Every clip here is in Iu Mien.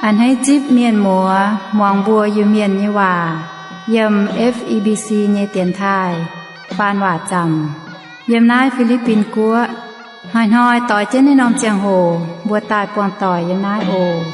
A'hneiv zipv mienh muoz muangx mbuo Iu-Mienh nyei waac yiem F E B C nyei dienx taaih faan waac zaamc yiem naaiv Fi^li^bin Guoqv. Hnoi-hnoi doix jienv naaiv norm ziangh hoc mbuo daaih buangh doic yiem naaiv oc.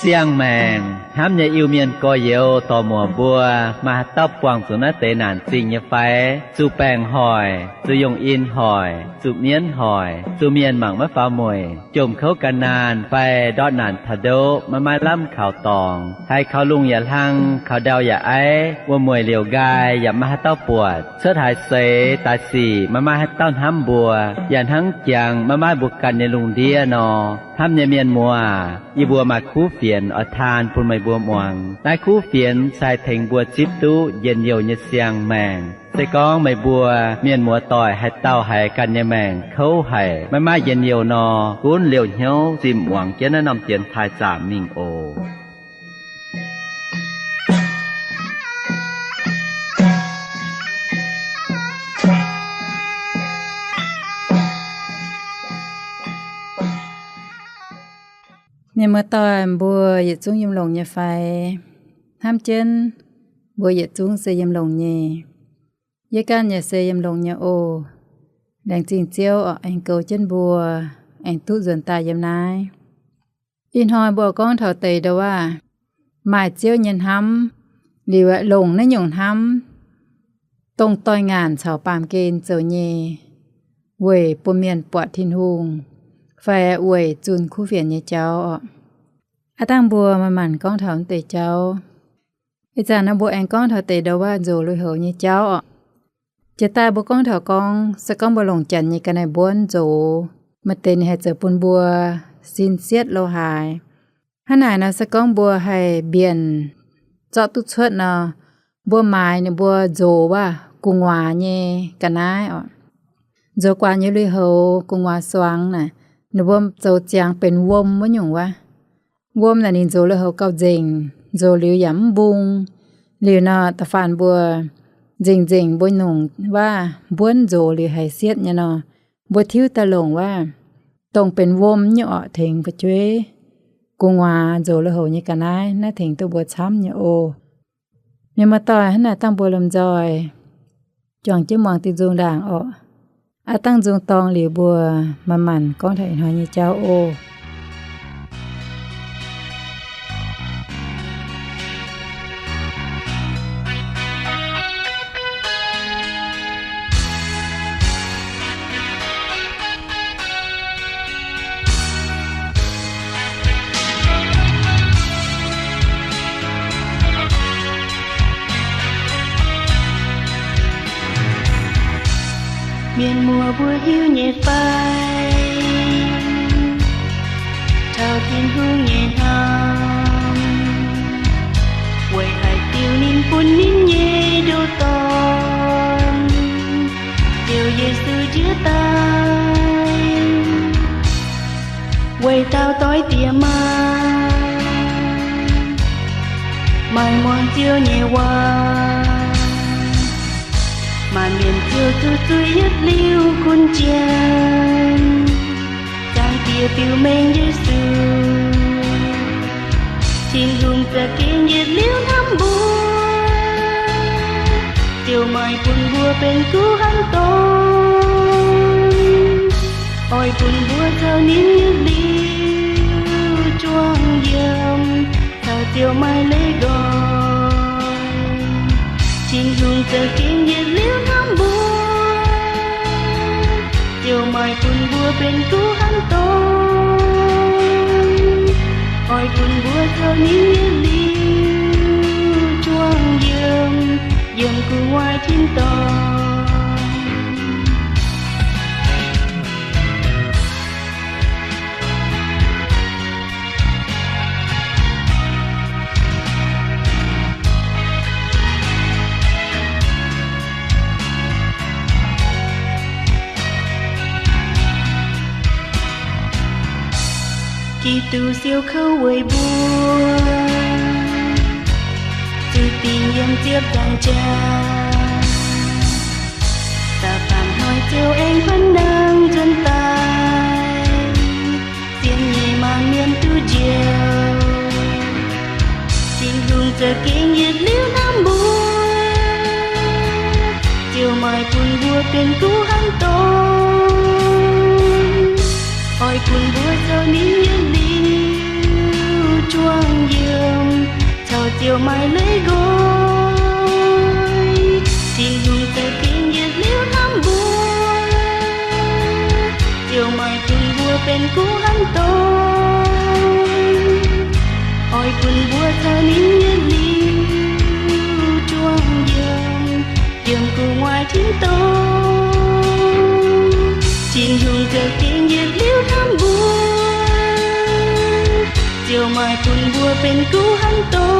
Siang-maengc hnamv nyei Iu-Mienh gorx-youz dorc-muoc mbuo, maaih haaix dauh buangh zuqc naaiv deix naanc zingh nyei fai? Zuqc baengc hoic, zuqc yongh in hoic, zuqc mienv hoic, zuqc mienh mangc maiv faaux mueic, jomc kouv gan naanh fai ndortv naanc taux ndoqv maiv maaih lamh kaux dorngx, haiz kaux lungh yaac hlang, kaux ndau yaac aiv, wuom-mueic liouc nqaai yaac maiv maaih haaix dauh buatc, cuotv haaix seix daaih sic maiv maaih haaix dauh hnamv mbuo, yaac hnangv jangx maiv maaih mbuo ganh nyei lungh ndiev nor. Hnamv nyei mienh muoz, yie mbuo maaih kuv fienx oix taan bun meih mbuo muangx. Naaiv kuv fienx se haih tengx mbuo zipv duqv njien-youh nyei siang-maengc. Se gorngv meih mbuo mienh muoz doic haaix dauh haiz ganh nyei maengc kouv haic, maiv maaih njien-youh nor, gunv liouh hnyouv zinh muangx jienv naaiv norm dienx taaih zaamc mingh oc. Mienh muoz doic, mbuo yietc zungv yiem longx nyei fai? Hnamv jienv mbuo yietc zungv se yiem longx nyei. Yie ganh yaac se yiem longx nyei oc. Laengz zingh Ziouv oc, aengx goux jienv mbuo, aengx duqv nzuonx daaih yiem naaiv. Ih hnoi mbuo gorngv taux deix ndau-waav maaih Ziouv nyei hnamv, liuz longc naaiv nyungc hnamv dongh doix-ngaanc caux baamh gen zoux nyei, weic bun mienh buatc Tin-Hungh fai weic zunh kuv fienx nyei jauv oc. Aav dangh mbuo manc-manc gorngv taux deix jauv. Ih zanc naaiv mbuo aengx gorngv taux deix ndau-waav nzox lui-houx nyei jauv oc. Jiex daaih mbuo gorngv taux gorngv, se gorngv mbuo longc janx nyei ga'naaiv-mbuonv nzox, maaih deix ninh haih zoux bun mbuo sin sietv lo haaix. Hnangv naaic nor, se gorngv mbuo haih mbienc zorqv duqv cuotv nor, mbuo maaiz ninh mbuo nzox wuov gu'nguaaz nyei ga'naaiv oc. Nzox guaax nyei lui-houx gu'nguaaz suangx naaic, ninh mbuo zoux ziangx benx wuom wuov nyungc wuov. Wuom naaic ninh nzox lui-houx gauh nzengc, nzox liuz yaac mv mbung. Liuz nor, da'faanh mbuo nzengc-nzengc mbuo nongc wuov mbuonv nzox liuz haiz sietv nyei nor, mbuo tiuv daaih longc wuov dongh benx wuom nyei orqc tengx fu'jueiv gu'nguaaz nzox lui-houx nyei ga'naaiv, naaiv tengx duqv mbuo camv nyei oc. Mienh muoz-doic, hnangv naaic dangh mbuo lomh nzoih juangc jienv muangx diuh nzung ndaangc orqc. Aav dangh nzung dorng liuz mbuo manc-manc gorngv taux ih hnoi nyei jauv oc. Mienh muoz mbuo hiuv nyei fai, taux Tin-Hungh nyei hnamv weic haaix diuc ninh bun ninh nyei ndoh Dorn, Ziouv Yesu, njiec daaih weic dauh doix-diex maah! Maaih muangx Ziouv nyei waac, maanc mienh ziouc zuqc zuiz yietc liuz gunv jien. Zaangc Diex biux mengh Yesu, Tin-Hungh za'gengh yietc liuz hnamv mbuo, ziouc maaih bun mbuo benx kuv hnamv dorn. Oix bun mbuo zoux ninh yietc liuz juangc yiem, caux Ziouv maaih leiz nqoi. Tin-Hungh za'gengh yietc liuz hnamv mbuo, ziouc maaih bun mbuo benx kuv hnamv dorn. Oix bun mbuo zoux ninh yietc liuz juangc yiem, yiem gu'nguaaic tin-dorngh. Giduc siou kouv weic mbuo, zuqc dingc yiem ziepc nzaangc jaax. Da'faanh hnoi Ziouv aengx kuonx nangh nzuonx daaih, zien nyei maanc mienh duqv njoux. Tin-Hungh za'gengh yietc liuz hnamv mbuo, ziouc maaih bun mbuo benx guv hnangv dorn. Oix bun mbuo zoux ninh nyei liuz juangc yiem, caux ziouc maaih leiz nqoi. Tin-Hungh za'gengh yietc liuz hnamv mbuo, ziouc maaih bun mbuo benx guv hnangv dorn. Oix bun mbuo zoux ninh nyei liuz juangc yiem, yiem gu'nguaaic tin-dorngh. Tin-Hungh za'gengh yietc liuz hnamv mbuo, ziouc maaih bun mbuo benx guv hnangv dorn.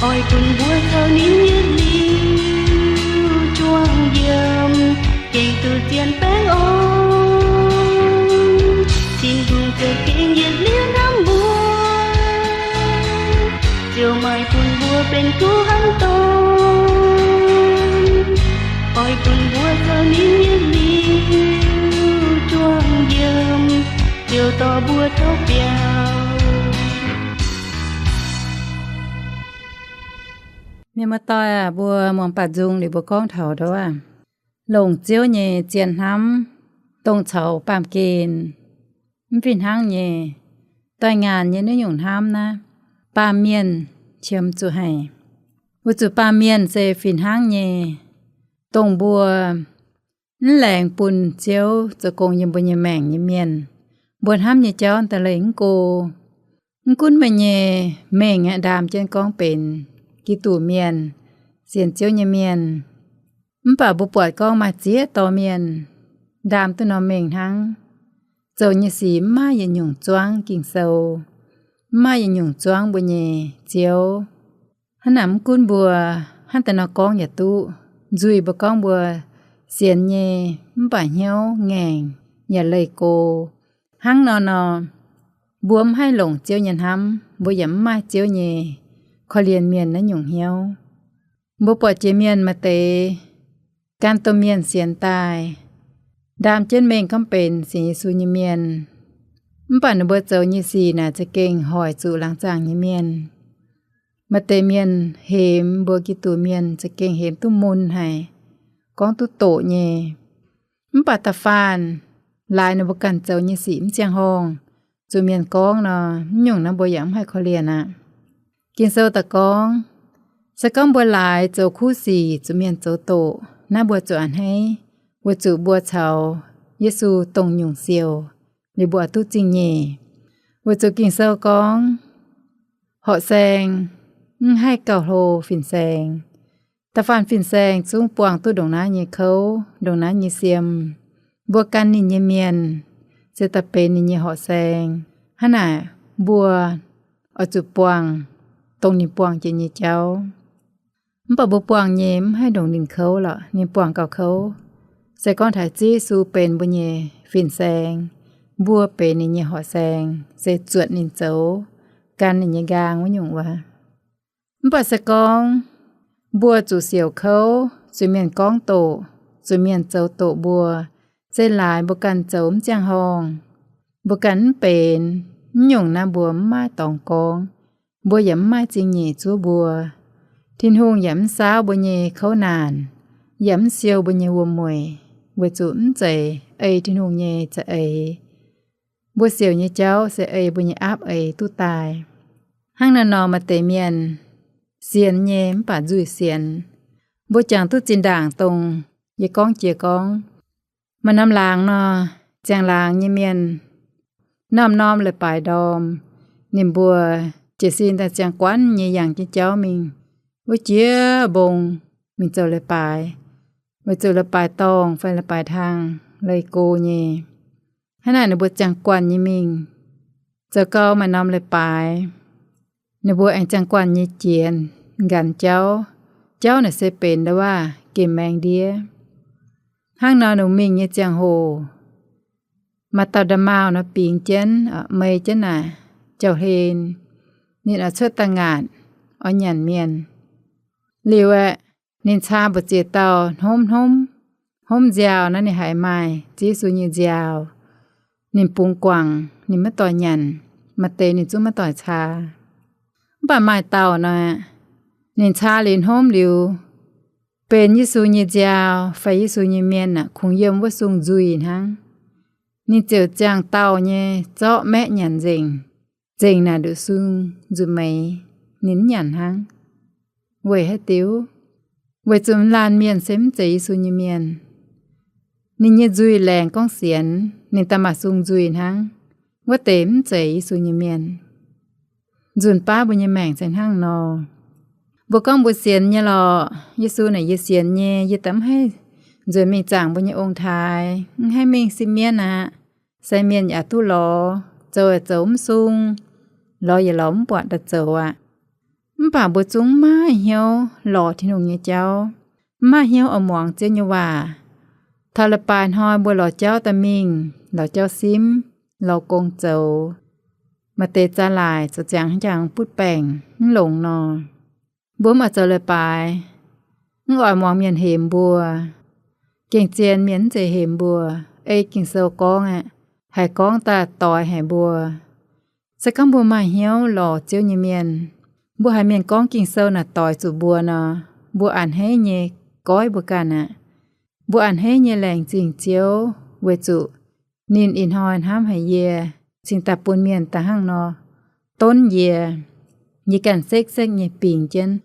Oix bun mbuo zoux ninh nyei liuz juangc yiem, gengh duqv zien baengh orn. Tin-Hungh za'gengh yietc liuz hnamv mbuo, ziouc maaih bun mbuo benx guv hnangv dorn. Oix bun mbuo zoux ninh nyei liuz juangc yiem, ziouc dorh mbuo taux biauv. Mienh muoz-doic aac, mbuo muangx baaux nzung liuz mbuo gorngv taux ndouv aac, longc Ziouv nyei zien hnamv dongh caux baamh gen mv fih hnangv nyei, doix-ngaanc nyei naaiv nyungc hnamv naaiv, baamh mienh qiemx zuqc haic. Weic zuqc baamh mienh se fih hnangv nyei, dongh mbuo mv laengz bun Ziouv zoux gong yiem mbuo nyei maengc nyei mienh, mbuo hnamv nyei jauv daaih leih mv go. Mv gunv meih nyei mengh aeqv, ndaam jienv gorngv benx Giduc mienh, sienx Ziouv nyei mienh, mv baac mbuo buatc gorngv maaih ziex dorh mienh ndaam duqv norm mengh hnangv, zoux nyei sic mv maaih yietc nyungc zuangv Ging-Sou, mv maaih yietc nyungc zuangv mbuo nyei Ziouv. Hnangv naaic mv gunv mbuo hnangv daaih nor gorngv yaac duqv, nzuih mbuo gorngv mbuo sienx nyei mv baac hnyouv ngaengc yaac leih go. Hnangv nor nor, mbuo mv haih longc Ziouv nyei hnamv, mbuo yaac mv maaih Ziouv nyei korv-lienh mienh naaiv nyungc hnyouv. Mbuo buatc jiex mienh maaih deix gan domh mienh sienx daaih, ndaam jienv mengh gorngv benx sienx Yesu nyei mienh, mv baac ninh mbuo zoux nyei sic naaic za'gengh hoic zuqc laangz zaangc nyei mienh. Maaih deix mienh hemx mbuo Giduc mienh za'gengh hemx duqv mun haic, gorngv duqv doqc nyei. Mv baac da'faanh laaix ninh mbuo ganh zoux nyei sic mv ziangh horngh, zuqc mienh gorngv nor, mv nyungc naaiv mbuo yaac mv haih korv-lienh aqv. Ging-Sou daaih gorngv, se gorngv mbuo laaix zoux kuv sic zuqc mienh zoux doqc, naaiv mbuo zuqc a'hneiv, weic zuqc mbuo caux Yesu dongh nyungc siouc, liuz mbuo oix duqv zingh nyeic. Weic zuqc Ging-Sou gorngv, horqc saeng mv haih gauh hlo fin-saeng. Da'faanh fin-saeng zungv buangh duqv ndongc naaiv nyei kouv, ndongc naaiv nyei siem. Mbuo gan ninh nyei mienh se daaih benx ninh nyei horqc saeng. Hnangv naaic mbuo oix zuqc buangh dongh ninh buangh jiex nyei jauv. Mv baac mbuo buangh nyei mv haih ndongc ninh kouv lorqc, ninh buangh gauh kouv. Se gorngv taux Ziouv Yesu benx mbuo nyei fin-saeng, mbuo benx ninh nyei horqc saeng, se zuotc ninh zoux, gan ninh nyei nqaang wuov nyungc wuov. Mv baac se gorngv mbuo zuqc siouc kouv, zuqc mienh gorngv doqc, zuqc mienh zoux doqc mbuo, se laaix mbuo ganh zoux mv ziangh horngh, mbuo ganh mv benx, mv nyungc naaiv mbuo mv maaih dorngx gorngv, mbuo yaac mv maaih zingh nyeic zuov mbuo. Tin-Hungh yaac mv saauv mbuo nyei kouv naanc, yaac mv siou mbuo nyei wuom-mueic, weic zuqc mv zeiz ei Tin-Hungh nyei za'eix. Mbuo siouc nyei jauv se ei mbuo nyei aapv eix duqv daaih. Hnangv naaiv nor, maaih deix mienh sienx nyei mv baac nzuih sienx. Mbuo jangx duqv zinh ndaangc dongh yie gorngv jiex gorngv, maaih norm laangz nor, ziangh laangz nyei mienh norm-norm leiz-baaix ndorm, ninh mbuo jiez sin daaih ziangh guanh nyei yangh jienv jauv mingh wuov jiex mbong mingh zoux leiz-baaix, weic zuqc leiz-baaix dorngh fai leiz-baaix hlang leih go nyei. Hnangv naaic ninh mbuo ziangh guanh nyei mingh. Zoux gau maaih norm leiz-baaix, ninh mbuo aengx ziangh guanh nyei jiex nqanx jauv. Jauv naaic se benx ndau-waav gemh maeng ndiev. Hnangv nor ninh mingh nyei ziangh hoc, maaih dauh nda'maauh nor bingx jienv, mei jienv naaic jauv-hlen, ninh oix cuotv da'ngaanc oix nyanc mienh. Liuz aeqv, Ninh caa mbu'ziex dauh hnomv hnomv, hnomv nziaaux naaiv ninh haiz maaih Ziouv Yesu nyei nziaaux. Ninh bungx guangc, ninh maiv doic nyanc, maaih deix ninh zungv maiv doic caa. Mv baac maaih dauh nor, ninh caa liuz hnomv liuz, benx Yesu nyei nziaaux fai Yesu nyei mienh aqv, kungx yiem wuov sung nzuih hnangv. Ninh ziouc ziangh dauh nyei zorqv maeqv nyanc nzengc, nzengc naaic nduqc sung nzuih meix, ninh mv nyanc hnangv. Weic haaix diuc? Weic zuqc laanh mienh se mv zeiz Yesu nyei mienh. Ninh nyei nzuih laengz gorngv sienx, ninh daaih maaih sung nzuih hnangv. Wuov deix mv zeiz Yesu nyei mienh. Nzunc baav mbuo nyei maengc se hnangv nor. Mbuo gorngv mbuo sienx nyei lorqc, Yesu naaic yie sienx nyei, yie daaih mv haih nzuonx mingh zaangc mbuo nyei ong-taaix, mv haih mingh sipv mienv aqv. Sai mienh yaac duqv lorz, zoux yaac zoux mv sung, lorz yaac lorz mv buatc daaih zoux aqv. Mv baac mbuo zungv mv maaih hnyouv lorz Tin-Hungh nyei jauv, mv maaih hnyouv oix muangx Ziouv nyei waac. Taux leiz-baaix hnoi mbuo lorz jauv daaih mingh, lorz jauv simv, lorz gong zoux. Maaih deix zaaix laaic zoux ziangx haaix jangx butv baengc mv longx nor. Mbuo mv oix zoux leiz-baaix, mv oix muangx mienh hemx mbuo. Gengh zien mienh mv zeiz hemx mbuo, ei Ging-Sou gorngv aqv, haih gorngv daaih doix haic mbuo. Se gorngv mbuo maaih hnyouv lorz Ziouv nyei mienh, mbuo haiz mienh gorngv Ging-Sou naaic doix zuqc mbuo nor, mbuo a'hneiv nyei goiv mbuo ganh aqv. Mbuo a'hneiv nyei laengz zingh Ziouv weic zuqc ninh ih hnoi hnamv haic yie, cingx daaih bun mienh daaih hnangv nor donv yie. Yie ganh sekv-sekv nyei bingx jienv,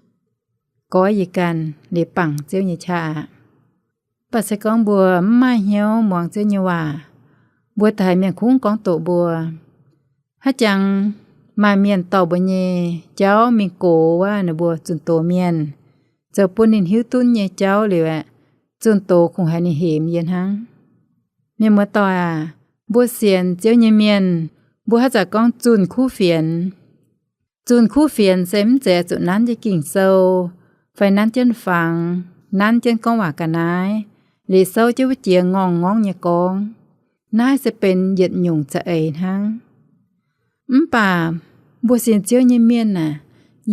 goiv yie ganh liuz bangc Ziouv nyei qaqv aqv. Mv baac se gorngv mbuo mv maaih hnyouv muangx Ziouv nyei waac, mbuo daaih haiz mienh kungx gorngv doqc mbuo. Haaix jangx maaih mienh dorh mbuo nyei jauv mingh gox wuov, ninh mbuo zunh doz mienh, zoux bun ninh hiuv duqv nyei jauv liuz aeqv, zunh doz kungx haiz ninh hemx yie hnangv. Mienh muoz-doic aac, mbuo sienx Ziouv nyei mienh, mbuo haaix zanc gorngv zunh kuv fienx, zunh kuv fienx se mv zeiz zuqc nanv jienv Ging-Sou, fai nanv jienv fangx, nanv jienv gorngv waac ga'naaiv, liuz souv jienv wuov jiex ngorngh ngorngv nyei gorngv. Naaiv se benx yietc nyungc za'eix hnangv. Mv baac mbuo sienx Ziouv nyei mienh aah,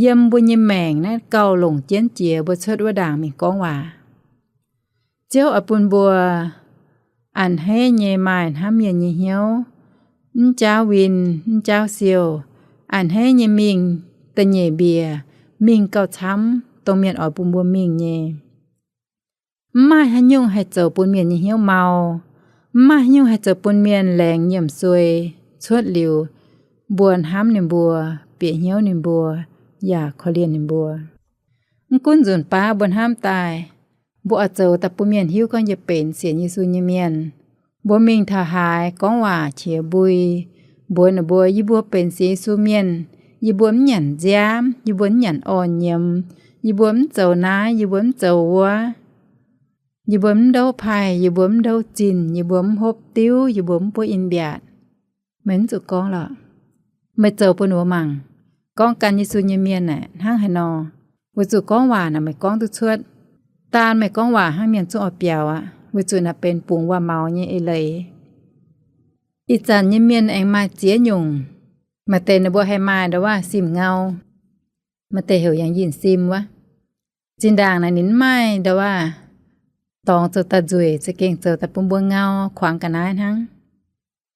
yiem mbuo nyei maengc naaiv gauh longc jienv jiex mbuo cuotv wuov ndaangc mingh gorngv waac. Ziouv oix bun mbuo a'hneiv nyei maaih hnamv mienh nyei hnyouv, mv jaauv win, mv jaauv siou, a'hneiv nyei mingh da'nyeic mbiec, mingh gauh camv dongh mienh oix bun mbuo mingh nyei. Mv maaih haaix nyungc haih zoux bun mienh nyei hnyouv mau. Mv maaih haaix nyungc haih zoux bun mienh laengz nyiemc suei cuotv liuz, mbuo hnamv ninh mbuo, bieqc hnyouv ninh mbuo, yaac korv-lienh ninh mbuo. Mv gunv nzunc baav mbuo hnamv daaih, mbuo oix zoux daaih bun mienh hiuv gorngv yie benx sienx Yesu nyei mienh. Mbuo mingh taux haaix gorngv waac qiex mbui, mbuox ninh mbuo, yie mbuo benx sienx Yesu mienh, yie mbuo mv nyanc nziaamv, yie mbuo mv nyanc orn nyiemz, yie mbuo mv zoux naaiv, yie mbuo mv zoux wuov, yie mbuo mv ndouv paih, yie mbuo mv ndouv zinh, yie mbuo mv hopv diuv, yie mbuo mv buov in-mbiaatc. Meih mv zuqc gorngv lorqc. Meih zoux bun ninh mbuo mangc. Gorngv gan Yesu nyei mienh aeqv, hnangv haaix nor? Weic zuqc gorngv waac naaic meih gorngv duqv cuotv. Daan meih gorngv waac hnangv, mienh zungv oix biaux aqv, weic zuqc naaic benx bungx waac-maux nyei eix leiz. Ih zanc nyei mienh aengx maaih ziex nyungc. Maaih deix ninh mbuo haih maaih ndau-waav sim ngau, maaih deix heuc yangh yinh sim wuov. Zinh ndaangc naaic ninh mv maaih ndau-waav dorngx zoux daaih nzueic, za'gengh zoux daaih bun mbuo ngau kuangx ga'naaiv hnangv.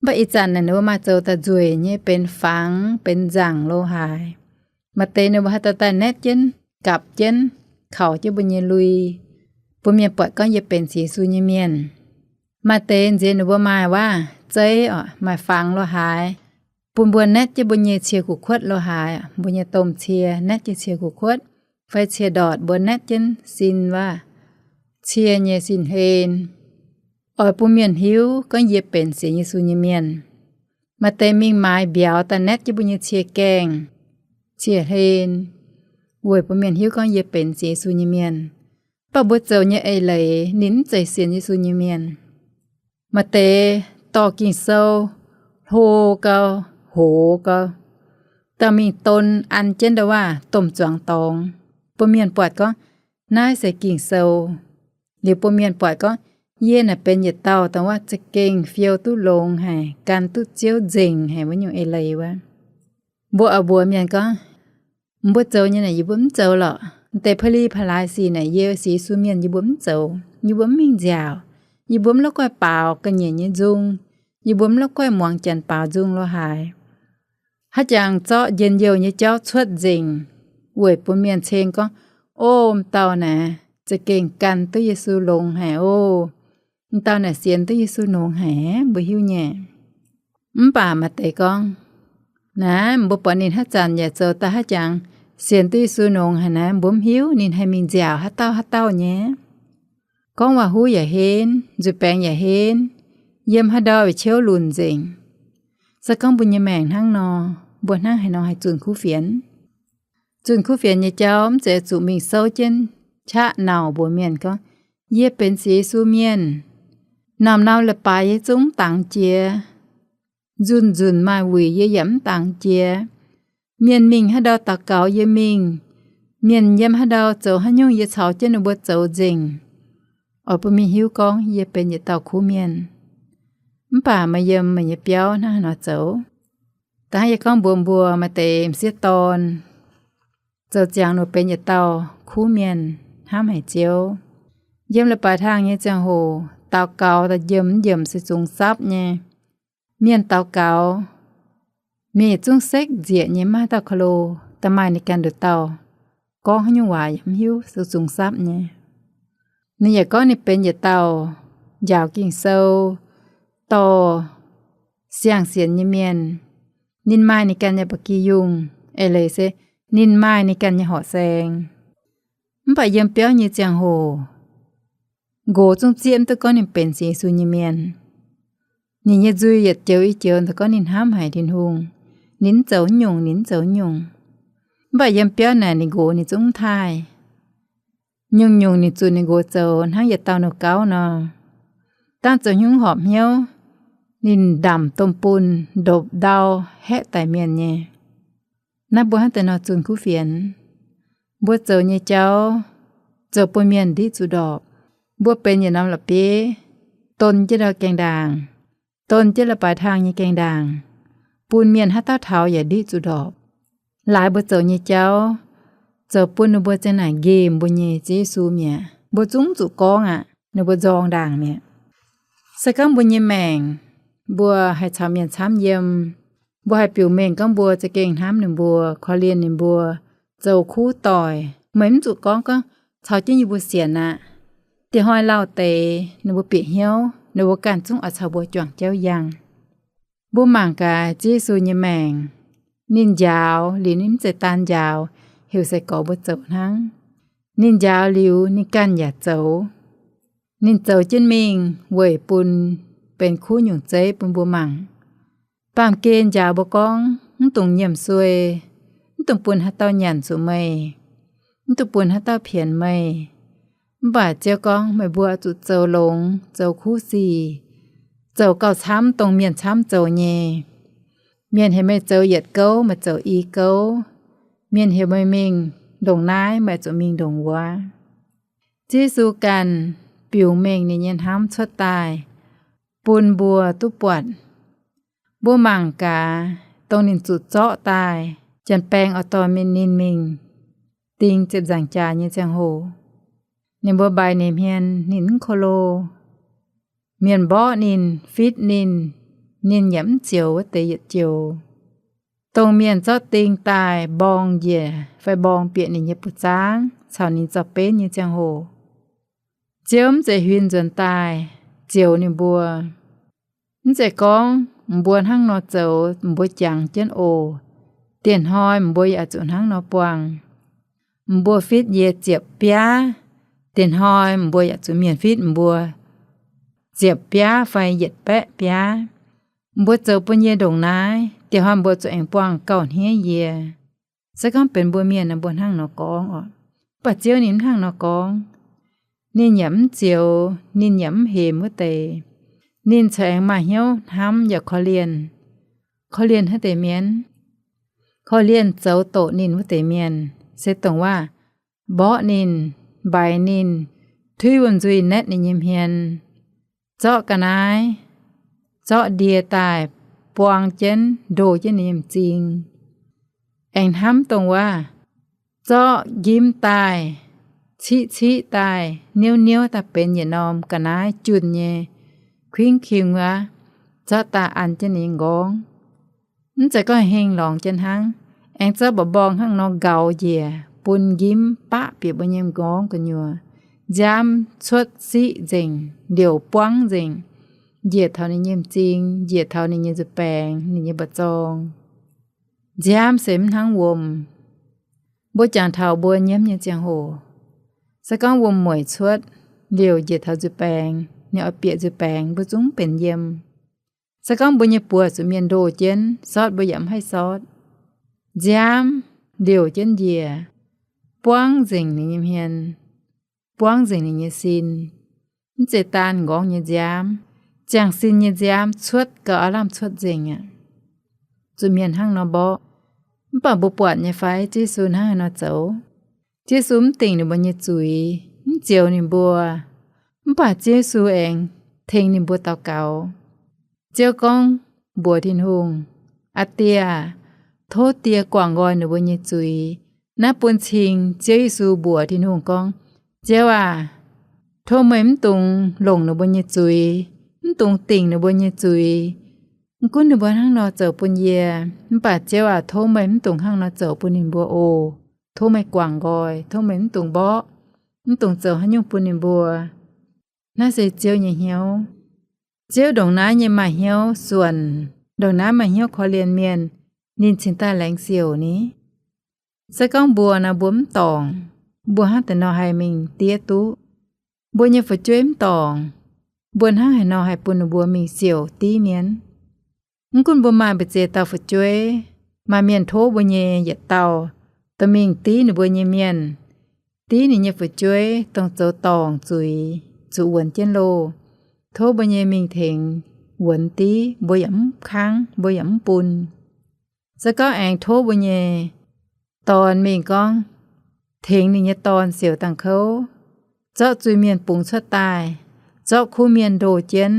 Mv baac ih zanc naaic ninh mbuo maaih zoux daaih nzueic nyei, benx fangx, benx nzaangc lo haaix. Maaih deix ninh mbuo haaix dauh daaih naetv jienv, gapv jienv, kaux jienv mbuo nyei lui, bun mienh buatc gorngv yie benx sienx Yesu nyei mienh. Maaih deix nziex ninh mbuo maaih waav-zeiv oc, maaih fangx lo haaix, bun mbuo naetv jienv mbuo nyei cie kuv-kuotv lo haaix, mbuo nyei domh cie naetv jienv cie kuv-kuotv, fai cie ndortc mbuo naetv jienv sin waav, cie nyei sin hlen, oix bun mienh hiuv gorngv yie benx sienx Yesu nyei mienh. Maaih deix mingh maaiz mbiauz daaih naetv jienv mbuo nyei cie gaengh, cie hlen, weic bun mienh hiuv gorngv yie benx sienx Yesu nyei mienh. Mv baac mbuo zoux nyei eix leiz ninh mv zeiz sienx Yesu nyei mienh. Maaih deix dorh Ging-Sou hlo gau, hoz gau, daaih mingh don an jienv ndau-waav domh zuangx dorngx, bun mienh buatc gorngv naaiv se Ging-Sou. Liuz bun mienh buatc gorngv yie naaic benx yietc dauh dongh waav za'gengh fiou duqv longx haic, gan duqv Ziouv nzengc haic wuov nyungc eix leiz wuov. Mbuo oix mbuox mienh gorngv, mbuo zoux nyei naaic yie mbuo mv zoux lorqc. M'deix Pi^li^pai^laaix sic naaic, yie sienx Yesu mienh yie mbuo mv zoux, yie mbuo mv mingh nziaauc, yie mbuo mv la'guaih baaux ga'nyiec nyei nzung, yie mbuo mv la'guaih muangx janx baaux nzung lo haaix. Haaix jangx zorqv njien-youh nyei jauv cuotv nzengc, weic bun mienh ceng gorngv, O, m'dauh naaic za'gengh gan duqv Yesu longx haic o. M'dauh naaic sienx duqv Yesu longx haic, mbuo hiuv nyei. Mv baac maaih deix gorngv, Naaiv mbuo buatc ninh haaix zanc yaac zoux daaih haaix jangx, sienx duqv Yesu longx haic naaiv, mbuo mv hiuv ninh haih mingh nziaauc haaix dauh haaix dauh nyei. Gorngv waac-huv yaac henv, nzuih baengx yaac henv, yiem haaix ndau yaac ciouv lunc nzengc. Se gorngv mbuo nyei maengc hnangv nor, mbuo hnangv haaix nor haih zunh kuv fienx? Zunh kuv fienx nyei jauv mv zeiz zuqc mingh souv jienv qaqv nauc mbuox mienh gorngv, Yie benx sienx Yesu mienh. Norm-norm leiz-baaix yie zungv mv dangx jiex. Nzunc-nzunc maaih wuic yie yaac mv dangx jiex. Mienh mingh haaix ndau daux gaux yie mingh. Mienh yiem haaix ndau zoux haaix nyungc yie caux jienv ninh mbuo zoux nzengc. Oix bun mienh hiuv gorngv yie benx yietc dauh kuv mienh. Mv baac meih yiem meih nyei biauv hnangv haaix nor zoux? Da'hnangv yie gorngv mbuox mbuo, maaih deix m'sieqv dorn zoux ziangx ninh benx yietc dauh kuv mienh hnamv haic Ziouv. Yiem leiz-baaix hlang nyei ziangh hoc daux gaux daaih njiemc mv njiemc se zungx sapv nyei. Mienh daux gaux, mienh yietc zungv sekv nzieqc nyei, maiv maaih dauh ka'lo daaih maaih ninh ganh nduqc dauh gorngv haaix nyungc waac yaac mv hiuv, se zungx sapv nyei. Ninh yaac gorngv ninh benx yietc dauh njaaux Ging-Sou, dorh siang-sienx nyei mienh. Ninh maaih ninh ganh nyei ba'gi yungh, eix leiz se ninh maaih ninh ganh nyei horqc saeng. Mv baac yiem biauv nyei ziangh hoc, nqox zungv zieqv mv duqv gorngv ninh benx sienx Yesu nyei mienh. Ninh nyei nzuih yietc joux i joux daaih gorngv ninh hnamv haic Tin-Hungh. Ninh mv zoux nyungc, ninh mv zoux nyungc. Mv baac yiem biauv naaic ninh nqox ninh zungv mv taaih. Nyungc-nyungc ninh zunc ninh nqox zoux hnangv yietc dauh nouh gauv nor. Dangh zoux hnyouv horpc hnyouv, ninh ndamc domh bunh ndopv ndau haeqv daic mienh nyei. Naaiv mbuo hnangv deix nor zunh kuv fienx. Mbuo zoux nyei jauv zoux bun mienh ndiqv zuqc ndorpc. Mbuo benx yietc norm la'bieiv, don jienv ndau gaengh ndaangc, don jienv leiz-baaix hlang nyei gaengh ndaangc, bun mienh haaix dauh taux yaac ndiqv zuqc ndorpc. Laaix mbuo zoux nyei jauv zoux bun ninh mbuo ziang naaic nqemh mbuo nyei Ziouv Yesu mi'aqv. Mbuo zungv zuqc gorngv aqv, ninh mbuo nzorng ndaangc mi'aqv. Se gorngv mbuo nyei maengc, mbuo haih caux mienh camv yiem, mbuo haih biux mengh gorngv mbuo za'gengh hnamv ninh mbuo, korv-lienh ninh mbuo, zoux kuv doic, meih mv zuqc gorngv, gorngv, Caux jienv yie mbuo sienx aqv. Diex hnoi lauh deix ninh mbuo bieqc hnyouv, ninh mbuo ganh zungv oix caux mbuo juangc jauv yangh. Mbuo mangc gaax Ziouv Yesu nyei maengc, ninh njaaux liuz ninh mv zeiz daan njaaux, heuc sai-gorx mbuo zoux hnangv. Ninh njaaux liuz ninh ganh yaac zoux. Ninh zoux jienv mingh weic bun benx kuv nyungc zeiv bun mbuo mangc. Baamh gen njaaux mbuo gorngv, mv dungx nyiemc suei, mv dungx bun haaix dauh nyanc zuqc meih, mv dungx bun haaix dauh pienx meih. Mv baac Ziouv gorngv, meih mbuo oix zuqc zoux longx, zoux kuv sic, zoux gauh camv dongh mienh camv zoux nyei. Mienh heuc meih zoux yietc gouv, meih zoux i gouv. Mienh heuc meih mingh ndongc naaiv, meih zuqc mingh ndongc wuov. Ziouv Yesu ganh biux mengh ninh nyei hnamv cuotv daaih bun mbuo duqv buatc. Mbuo mangc gaax, dongh ninh zuqc zorqv daaih, janx-baeng oix dorh ninh mingh ding ziepc nzaangc jaax nyei ziangh hoc, ninh mbuo mbaix ninh hmien, ninh mv ko lo. Mienh mborqv ninh, fitv ninh, ninh yaac mv zioux wuov deix yietc joux. Dongh mienh zorqv ding daaih mborng njiec fai mborng bieqc ninh nyei buoz-zaangv caux ninh zorqv benv nyei ziangh hoc, Ziouv mv zeiz huin nzuonx daaih zioux ninh mbuo. Mv zeiz gorngv mbuo hnangv nor zoux, mbuo jangx jienv oc, diex hnoi mbuo yaac zuqc hnangv nor buangh. Mbuo fitv yie ziepc biaav, diex hnoi mbuo yaac zuqc mienh fitv mbuo ziepc biaav fai yietc baeqv biaav. Mbuo zoux bun yie ndongc naaiv, diex hnoi mbuo zuqc aengx buangh gauh hniev yie. Se gorngv benx mbuo mienh nor, mbuo hnangv nor gorngv oc. Mv baac Ziouv ninh mv hnangv nor gorngv. Ninh yaac mv zioux, ninh yaac mv hemx wuov deix. Ninh corc aengx maaih hnyouv hnamv yaac korv-lienh, korv-lienh haaix deix mienh? Korv-lienh zoux doqc ninh wuov deix mienh, se dongh waac mborqv ninh, mbaix ninh, tuiv wuom-nzuih naetv ninh nyei hmien, zorqv ga'naaiv, zorqv ndie daaih buang jienv, ndoh jienv ninh nyei m'zing. Aengx hnamv dongh waac zorqv njimv daaih, ciqv ciqv daaih, niouv niouv daaih benx yietc norm ga'naaiv junh nyei kuingv king wuov, zorqv daaih an jienv ninh nyei nqorngv. Mv zeiz gorngv heng lorngx jienv hnangv, aengx zorqv mba'mborng hnangv nor nqauz njiec bun njimv baqv bieqc mbuo nyei nqorngv gu'nyuoz. Nziaamv cuotv siqv nzengc, liouc buangv nzengc, njiec taux ninh nyei m'zing, njiec taux ninh nyei nzuih baengx, ninh nyei mba'zorng. Nziaamv se mv hnangv wuom. Mbuo jangx taux mbuo nyiemv nyei ziangh hoc, se gorngv wuom-mueic cuotv, liouc njiec taux nzuih baengx, ninh oix bieqc nzuih baengx, mbuo zungv mv benx yiem. Se gorngv mbuo nyei buoz zuqc mienh ndoh jienv, sortv mbuo yaac mv haih sortv. Nziaamv liouc jienv njiec, buangv nzengc ninh nyei hmien, buangv nzengc ninh nyei sin. Mv zeiz daan nqorngv nyei nziaamv, ziangh sin nyei nziaamv cuotv gauh aav lamh cuotv nzengc aqv. Zuqc mienh hnangv nor mborqv. Mv baac mbuo buatc nyei fai Ziouv Yesu hnangv haaix nor zoux? Ziouv Yesu mv dingc ninh mbuo nyei zuiz, mv zioux ninh mbuo. Mv baac Ziouv Yesu aengx tengx ninh mbuo daux gaux. Ziouv gorngv mbuox Tin-Hungh, Aa Die aah, tov Die guangc nqoi ninh mbuo nyei zuiz. Naaiv bun cing Ziouv Yesu mbuox Tin-Hungh gorngv, Ziouv aac, tov meih mv dungx longc ninh mbuo nyei zuiz, mv dungx dingc ninh mbuo nyei zuiz. Mv gunv ninh mbuo hnangv nor zoux bun yie, mv baac Ziouv aac, tov meih mv dungx hnangv nor zoux bun ninh mbuo oc. Tov meih guangc nqoi, tov meih mv dungx mborqv, mv dungx zoux haaix nyungc bun ninh mbuo. Naaiv se Ziouv nyei hnyouv. Ziouv ndongc naaiv nyei maaih hnyouv suonc, ndongc naaiv maaih hnyouv korv-lienh mienh, ninh cingx daaih laengz siouc ni. Se gorngv mbuo nor, mbuo mv dorngc, mbuo hnangv deix nor haih mingh diev duqv. Mbuo nyei fu'jueiv mv dorngc, mbuo hnangv haaix nor haih bun ninh mbuo mingh siouc div mienh? Mv gunv mbuo maaih mbu'ziex dauh fu'jueiv, maaih mienh tov mbuo nyei yietc dauh dorh mingh div ninh mbuo nyei mienh, div ninh nyei fu'jueiv dongh zoux dorngc zuiz, zuqc wuonx jienv loh, tov mbuo nyei mingh tengx wuonx div, mbuo yaac mv kangv, mbuo yaac mv bun. Se gorngv aengx tov mbuo nyei dorn mingh gorngv, tengx ninh nyei dorn siouc dangh kouv, zorqv zuiz-mienh bungx cuotv daaih, zorqv kuv mienh ndoh jienv,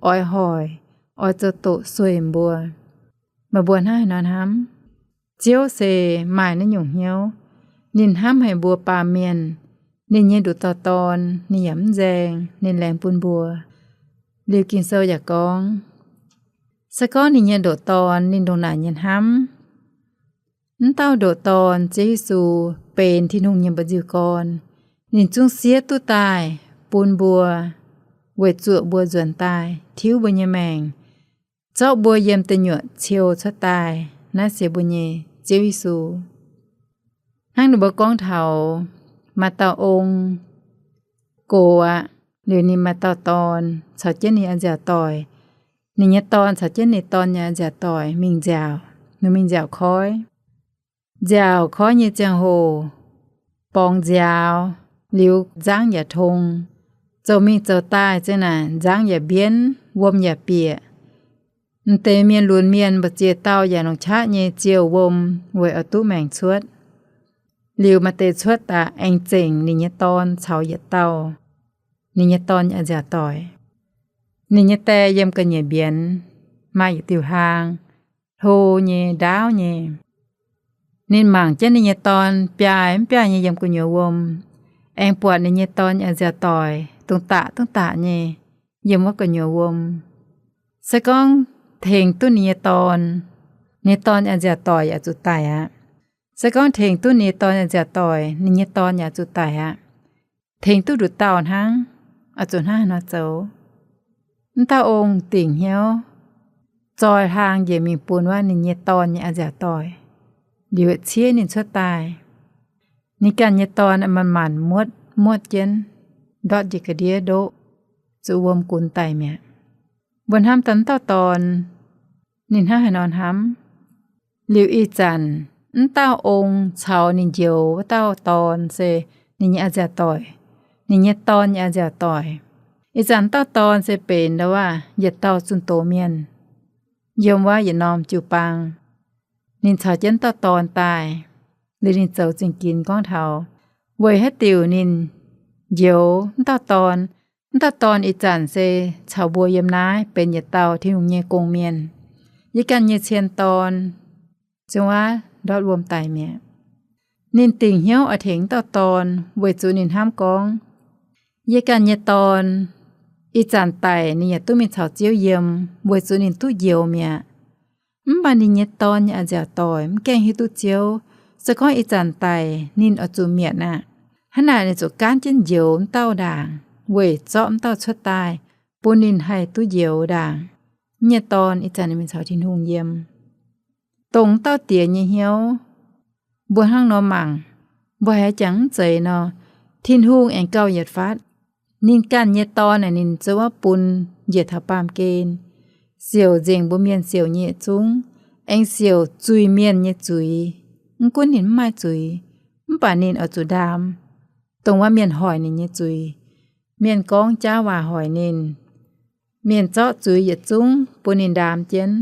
oix hoic, oix zoux doqc sueih mbuo, meih mbuo hnangv haaix nor hnamv? Ziouv se maaih naaiv nyungc hnyouv. Ninh hnamv haic mbuo baamh mienh. Ninh nyei ndoqc dauh Dorn, ninh yaac mv nzaeng, ninh laengz bun mbuo. Liuz Ging-Sou yaac gorngv, se gorngv ninh nyei ndoqc Dorn, ninh ndongc naaic nyei hnamv, mv dauh ndoqc Dorn, Ziouv Yesu, benx Tin-Hungh nyei mba'nziu gorn. Ninh zungv siev duqv daaih bun mbuo, weic zuoqc mbuo nzuonx daaih, tiuv mbuo nyei maengc, zorqv mbuo yiem deic nyuoqc ciou cuotv daaih. Naaiv se mbuo nyei Ziouv Yesu. Hnangv ninh mbuo gorngv taux maaih dauh ong gox aqv, liuz ninh maaih dauh dorn caux jienv ninh nyei a'nziaauc doic. Ninh nyei dorn caux jienv ninh dorn nyei a'nziaauc doic mingh nziaauc. Ninh mingh nziaauc koiv. Nziaauc koiv nyei ziangh hoc, borngz nziaaux, liuz nzangv yaac tong, zoux mingh zoux daaih za'naaic nzangv yaac mbienv, wuom yaac bieqc. M'deix mienh lunx mienh mbu'ziex dauh yaac longc qaqv nyei ziouh wuom weic oix duqv maengc cuotv. Liuz maaih deix cuotv daaih aengx zengc ninh nyei dorn caux yietc dauh ninh nyei dorn nyei a'nziaauc doic. Ninh nyei die yiem ga'nyiec mbienx, maaih yietc diuh hlaang, hlo nyei, ndaauv nyei. Ninh mangc jienv ninh nyei dorn biaaih mv biaaih nyei yiem gu'nyuoz wuom, aengx buatc ninh nyei dorn nyei a'nziaauc doic dungx daqc dungx daqc nyei yiem wuov gu'nyuoz wuom. Se gorngv tengx duqv ninh nyei dorn, ninh nyei dorn nyei a'nziaauc doic yaac zuqc daic aqv. Se gorngv tengx duqv ninh nyei dorn nyei a'nziaauc doic, ninh nyei dorn yaac zuqc daic aqv. Tengx duqv nduqc dauh hnangv, oix zuqc hnangv haaix nor zoux? Mv dauh ong dingc hnyouv zoi hlaang njiec mingh bun wuov ninh nyei dorn nyei a'nziaauc doic, liuz ciev ninh cuotv daaih. Ninh ganh nyei dorn manc-manc muotv muotv jienv, ndortv njiec ga'ndiev ndoqv, zuqc wuom gunx daic mi'aqv. Mbuo hnamv daaih mv dauh dorn, ninh hnangv haaix nor hnamv? Liuz ih zanc mv dauh ong caux ninh njoux wuov dauh dorn se ninh nyei a'nziaauc doic, ninh nyei dorn nyei a'nziaauc doic. Ih zanc mv dauh dorn se benx ndau wuov yietc dauh zunh doz mienh, yiem wuov yietc norm jiu-baang. Ninh caux jienv mv dauh dorn daaih, liuz ninh zoux zingh ginx gorngv taux weic haaix diuc ninh njoux mv dauh dorn. Mv dauh dorn ih zanc se caux mbuo yiem naaiv benx yietc dauh Tin-Hungh nyei gong-mienh. Yie ganh nyei cien dorn ziouc wuov ndortv wuom daic mi'aqv. Ninh dingc hnyouv oix tengx wuov dauh dorn weic zuqc ninh hnamv gorngv, yie ganh nyei dorn, ih zanc daic ninh yaac duqv mingh caux Ziouv yiem, weic zuqc ninh duqv njoux mi'aqv. Mv baac ninh nyei dorn nyei a'nziaauc doic mv gaengh hiuv duqv Ziouv. Se gorngv ih zanc daic ninh oix zuqc mietc aqv. Hnangv naaic ninh zuqc gaanv jienv njoux wuov dauh ndaangc, weic zorqv wuov dauh cuotv daaih, bun ninh haih duqv njoux ndaangc. Nyei dorn ih zanc ninh mingh caux Tin-Hungh yiem. Dongh wuov dauh diex nyei hnyouv, mbuo hnangv nor mangc, mbuo haiz jangx mv zeiz nor, Tin-Hungh aengx gauh yietc fatv. Ninh ganh nyei dorn naaic ninh zouv bun njiec taux baamh gen, siouc nzengc mbuo mienh siouc nyei yietc zungv, aengx siouc zuiz-mienh nyei zuiz. Mv gunv ninh mv maaih zuiz, mv baac ninh oix zuqc ndaam dongh wuov mienh hoic ninh nyei zuiz. Mienh gorngv jaav waac hoic ninh. Mienh zorqv zuiz yietc zungv bun ninh ndaam jienv.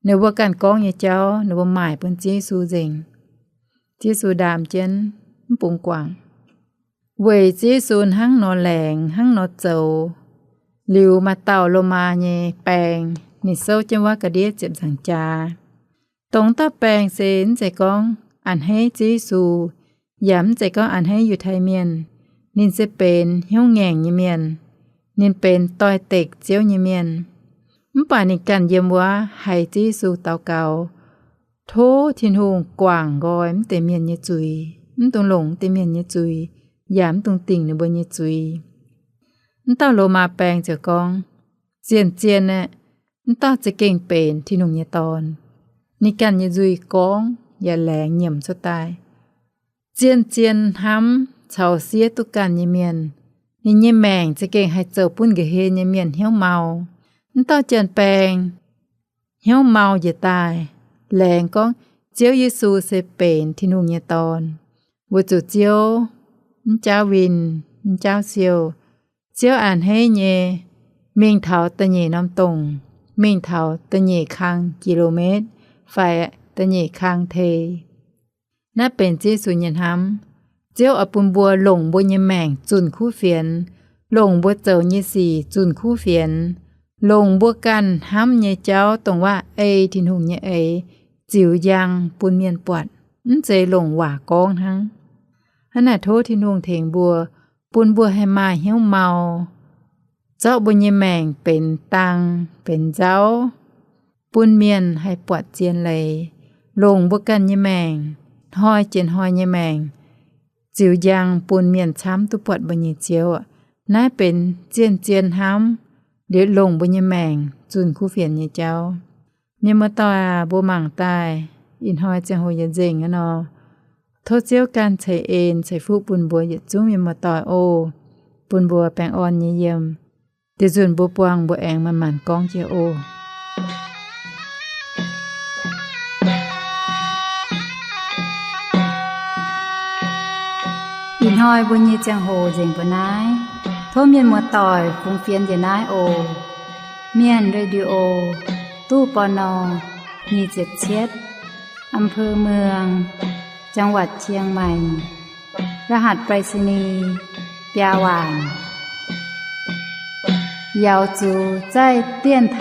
Ninh mbuo ganh gorngv nyei jauv ninh mbuo maaic bun Ziouv Yesu nzengc. Ziouv Yesu ndaam jienv, mv bungx guangc. Weic Ziouv Yesu hnangv nor laengz, hnangv nor zoux, liuz maaih dauh Lomaa nyei baeng, ninh souv jienv wuov ga'ndiev ziepc nzaangc jaax. Dongh dauh baeng se mv zeiz gorngv a'hneiv Ziouv Yesu, yaac mv zeiz gorngv a'hneiv Yiutai Mienh. Ninh se benx hnyouv ngaengc nyei mienh. Ninh benx doix-dekc Ziouv nyei mienh. Mv baac ninh ganh yiem wuov haiz Ziouv Yesu daux gaux, tov Tin-Hungh guangc nqoi mv deix mienh nyei zuiz, mv dungx longc mv deix mienh nyei zuiz, yaac mv dungx dingc ninh mbuo nyei zuiz. Mv dauh Lomaa baeng ziouc gorngv, zien-zien aeqv, mv dauh za'gengh benx Tin-Hungh nyei Dorn. Ninh ganh nyei nzuih gorngv yaac laengz nyiemc cuotv daaih. Zien-zien hnamv caux siev duqv ganh nyei mienh, ninh nyei maengc za'gengh haih zoux bun nqa'hien nyei mienh hnyouv mau. Mv dauh janx-baeng hnyouv mau njiec daaih, laengz gorngv Ziouv Yesu se benx Tin-Hungh nyei Dorn, weic zuqc Ziouv mv jaauv winh, mv jaauv siou. Ziouv a'hneiv nyei, mingh taux da'nyeic norm dongc, mingh taux da'nyeic kang kilometv fai da'nyeic kang tei. Naaiv benx Ziouv Yesu nyei hnamv. Ziouv oix bun mbuo longc mbuo nyei maengc zunh kuv fienx, longc mbuo zoux nyei sic zunh kuv fienx, longc mbuo ganh hnamv nyei jauv dongh waac ei Tin-Hungh nyei eix ziux njang bun mienh buatc, mv zeiz longc waac gorngv hnangv. Hnangv naaic tov Tin-Hungh tengx mbuo, bun mbuo haih maaih hnyouv mau, zorqv mbuo nyei maengc benx dang, benx nzauv, bun mienh haih buatc zien leiz, longc mbuo ganh nyei maengc, hnoi jiex hnoi nyei maengc, ziux njang bun mienh camv duqv buatc mbuo nyei Ziouv. Naaiv benx zien-zien hnamv, liuz longc mbuo nyei maengc zunh kuv fienx nyei jauv. Mienh muoz-doic aac, mbuo mangc daaih ih hnoi ziangh hoc yietc nzengc aqv nor, tov Ziouv ganh ceix en ceix fuqv bun mbuo yietc zungv mienh muoz-doic oc. Bun mbuo baengh orn nyei yiem. Deix nzunc mbuo buangh mbuo aengx manc-manc gorngv jiex oc. Ih hnoi mbuo nyei ziangh hoc nzengc mbuo naaiv. Tov mienh muoz-doic fungx fienx njiec naaiv oc. Mienh Radio, ตู้ ปณ. nyic ziepc cietv, อำเภอเมือง จังหวัดเชียงใหม่ รหัสไปรษณีย์ biaa waanc. 瑶族在电台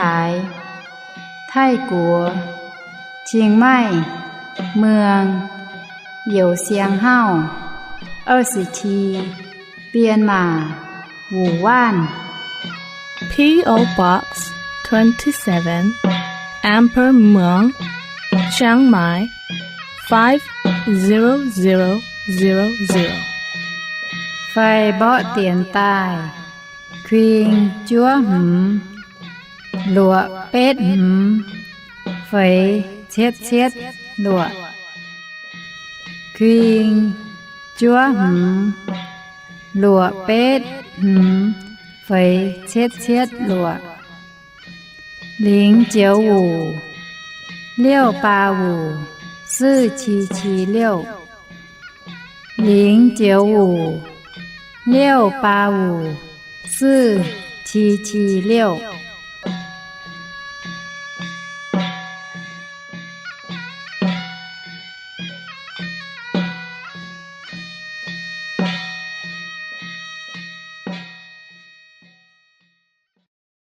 ไทกัว เชียงใหม่ เมือง 有祥号 二十七 เปียนหม่า หมู่ว่าน P O Box twenty-seven, Amber Muang, Chiang Mai, five zero zero zero zero. Fai mborqv dienx daaih, kuing juov hmz, luoqc betv hmz, feix cietv cietv luoqc. Kuing juov hmz, luoqc betv hmz, feix cietv cietv luoqc. 零九五 六八五 四七七六. 零九五 六八五 四七七六.